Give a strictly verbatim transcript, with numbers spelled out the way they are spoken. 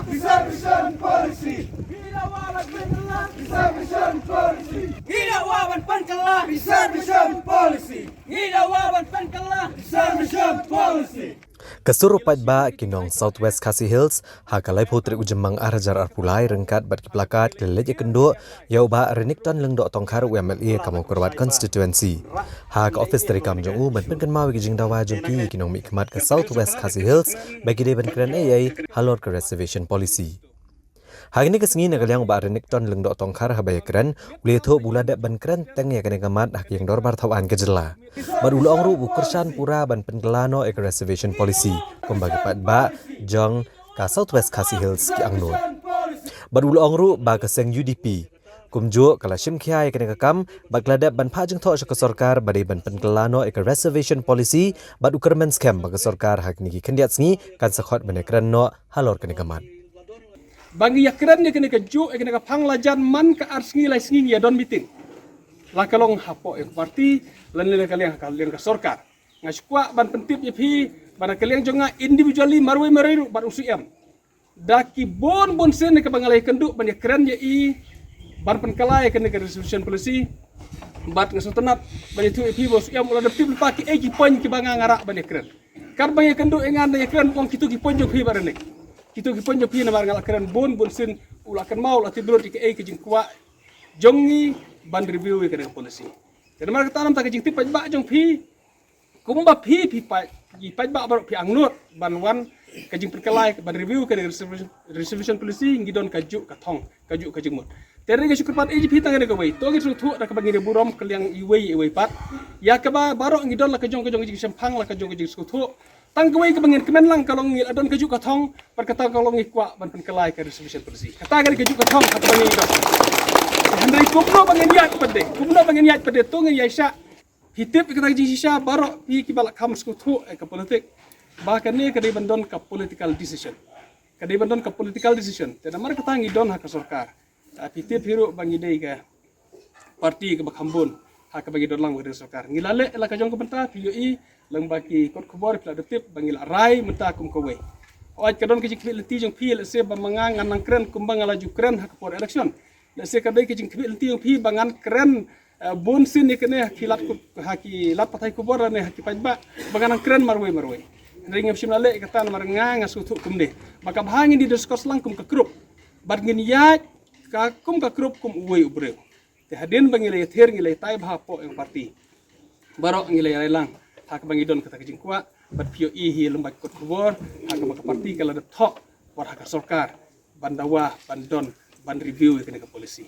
Reservation policy. Ngi dawa ban pynkylla. Reservation policy. Ngi dawa ban pynkylla. Reservation policy. Ngi dawa ban pynkylla. Reservation policy. Ka sur u paidbah ki nong South West Khasi Hills ha ka laiphew tarik u Jymmang ar hajar arphew lai ryngkat bad ki plakat ki la leit ïakynduh ïa u Bah Renikton Lyngdoh Tongkhar, u M L A ka Mawkyrwat constituency, ha ka office treikam jong u ban pynkynmaw ïa ki jingdawa jong ki, ki nongmihkhmat ka South West Khasi Hills ba ki dei ban kren ei ei halor ka reservation policy. Ha kane ka sngi, na ka liang u Bah Renikton Lyngdoh Tongkhar haba ïakren u la ïathuh ba u la dep ban kren teng ïa kane ka mat ha ka ïing dorbar thawaiñ ka jylla. Bad u la ong ruh ba u kyrshan pura ban pynkylla noh ïa ka reservation policy kumba ki paidbah jong ka South West Khasi Hills ki angnud. Bad u la ong ruh ba ka seng U D P kumjuh ka la shim khia ïa kane ka kam bad ka la dep ban phah jingthoh sha ka sorkar ba dei ban pynkylla noh ïa ka reservation policy, bad u kyrmen skhem ba ka sorkar ha kine ki khyndiat sngi kan sa khot ban ïakren noh halor kane ka mat. Ba ngi ïakren ïa kane kajuh, ïa kane ka phang la jan man ka ar sngi lai sngi ngi ïa don meeting. La ka long hapoh ïa ka party, lane la ka liang, ka liang ka sorkar. Nga shu kwah ban pyntip ïa phi ba na ka liang jong nga individually marwei marwei ruh bad u C M, da ki bun bun sien kaba nga la ïakynduh ban ïakren ïa i ban pynkylla ïa kane ka reservation policy. Bad nga sngewtynnat ban ïathuh ïa phi ba u C M u la dep tip lypa kiei ki point kiba nga nga rah ban ïakren. Katba nga ïakynduh ïa nga, nga ïakren, ong kito ki point jong phi ba rene, kito ki point jong phi, namar nga la kren bun bun sien, u la kynmaw, u la tip lut ïa kiei ka jingkwah jong ngi ban review ïa kane ka policy. Te namar kata, namar kata ka jingtip paidbah jong phi, kumba phi, phi paid, phi paidbah baroh phi angnud ban wan ka jingpynkylla ban review ka reservation, reservation policy, ngi don kajuh ka thong, kajuh ka jingmut. Te nga shu kyrpad ïa phi tang kane kawei, to ngin sngewthuh da kaba ngin ïa burom ka liang iwei iwei pat. Ïa kaba baroh ngi don la ka jong ka jong ka jingshemphang, la ka jong ka jingsngewthuh. Tang kawei kaba ngin kmen lang ka long ngi la don kajuh ka thong, bad kata ka long ngi kwah ban pynkylla ka reservation policy. Kata ka dei kajuh ka thong kaba ngi don. Hynrei kumno ba ngin ïaid pat de, kumno ba ngin ïaid pat de, to ngin ïaishah. Phi tip ïa kata ka jingshisha, baroh phi kiba la kham sngewthuh ïa ka politik, ba kane ka dei ban don ka political decision. Ka dei ban don ka political decision. Te namar kata ngi don ha ka sorkar. Ah, phi tip hi ruh ba ngi dei ka party kaba kham bun ha kaba ngi don lang bad ka sorkar. Ngi la leh la ka jong ka bynta, phi ïohi lyngba ki kot khubor phi la da tip ba ngi la rai mynta kum kawei. Hooid, ka don ka jingkhmih lynti jong phi, lehse ba ma nga ngan nang kren kumba nga la ju kren ha ka por election. Lehse ka dei ka jingkhmih lynti jong phi ba ngan kren, eh, bun sien ïa kane ha ki lad, ha ki lad pathai khubor lane ha ki paidbah, ba ngan nang kren marwei marwei. Hynrei ngim shym la leh kata namar nga nga sngewthuh kumne ba ka bha ngin ïa discuss lang kum ka group, bad ngin ïaid ka kum ka group kum uwei u briew. Te hadien ba ngi la ïathir, ngi la ïatai bha hapoh ïa ka party, baroh ngi la ïarai lang ha kaba ngi don kata ka jingkwah. Bad phi ïohi hi lyngba ki kot khubor ha kaba ka party ka la dep thoh wat ha ka sorkar ban dawa ban don, ban review ïa kane ka policy.